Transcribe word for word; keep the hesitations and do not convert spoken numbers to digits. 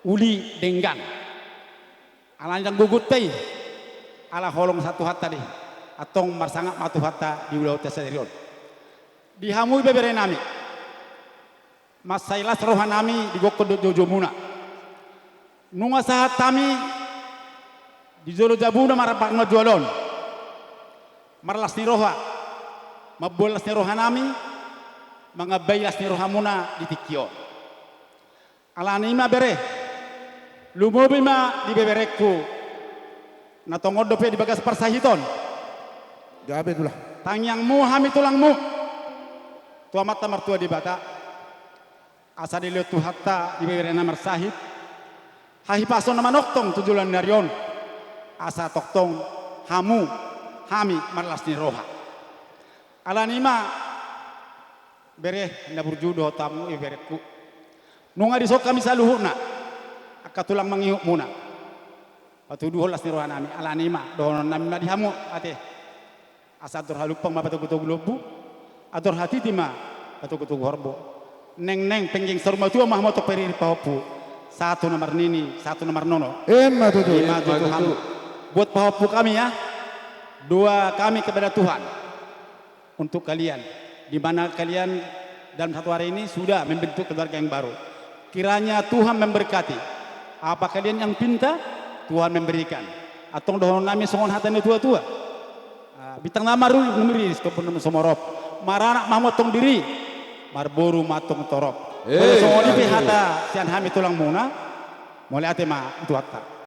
Uli denggan. Alani ndang gogonta i, ala holong sahat Tuhanta do i. Antong marsangap ma Tuhanta di ulaonta sadari on. Di hamu ibeberenami, mansai las rohanami di gokhon dohot joujou muna. Nunga sahat hami di jolo jabuna marhampang marjual on, marlas ni roha, mamboan las ni rohanami, mangambai las ni rohamuna di tingki on. Alani i ma bere, lumobi ma di beberengku na tongon dope di bagas parsahiton. Gabe tulang. Tangiangmu hami tulangmu tu Amanta Martua Debata, asa dilehon Tuhanta di bebere na marsahit hahipason na manongtong tu joloan ni ari on, asa tongtong hamu hami marlas ni roha. Alani i ma bere na burju dohot hamu ibeberengku, nunga dison hami saluhutna angka tulang mangihutmuna, patuduhon las ni rohanami. Alani i ma dohononnami ma di hamu ate, asa andor halumpang ma patogutogu lombu, andor hatiti ma patogutogu horbo. Nengneng penggeng saur matua ma hamu antong paririm pahompu, sahat tu na marnini sahat tu na marnono. Emma tutu. Emma tutu. Emma tutu hamu. Buat pahompu hami ya, doa kami kepada Tuhan untuk kalian, di mana kalian dalam satu hari ini sudah membentuk keluarga yang baru. Kiranya Tuhan memberkati. Apa kalian yang pinta, Tuhan memberikan. Antong dohononnami songon hata ni natuatua: Ah, bintang na maruli, na maruli, sitompon na sumorop. Maranak ma hamu antong diri, marboru ma antong torop. Eh, molo songon i pe hata sian hami tulangmuna, mauliate ma tu Tuhanta.